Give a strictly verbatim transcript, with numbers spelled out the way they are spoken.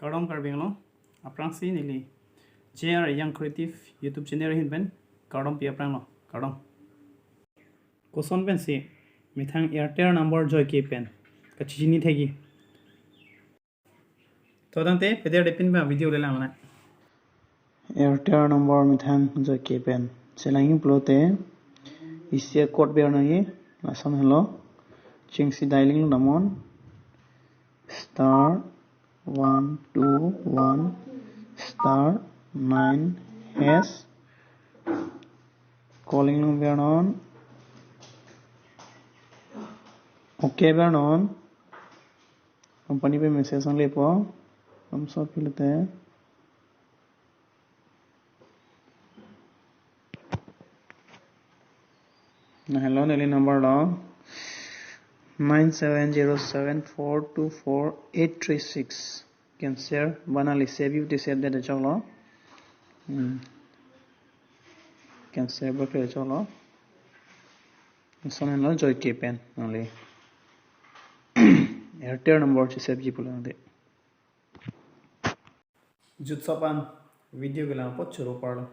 Kardom Karbi Anglong, aphrangsi neli J R Young Creative YouTube channel ahin pen kardom pi aphranglo, kardom. Koson pensi methang Airtel number joike pen kachini thekji. To tangte peder depin ba video le lang na. Airtel number methang joike pen chelangji pulote isi a code ber nangji, lason helo. Chingsi dialing damnon, star one two one star nine hash. Calling nung bernon. Okay bernon. Company pen message nanglepo. Lamso pilote. Na helo, neli number lo nine seven zero seven four two four eight three six. Cancel, ba nangli save ji pulote save det choklo. Hmm. Cancel ba kle choklo. Lason helo joike pen nangli Airtel number si save ji pulo nangte. Jutso pan video kelang apot choro parlo.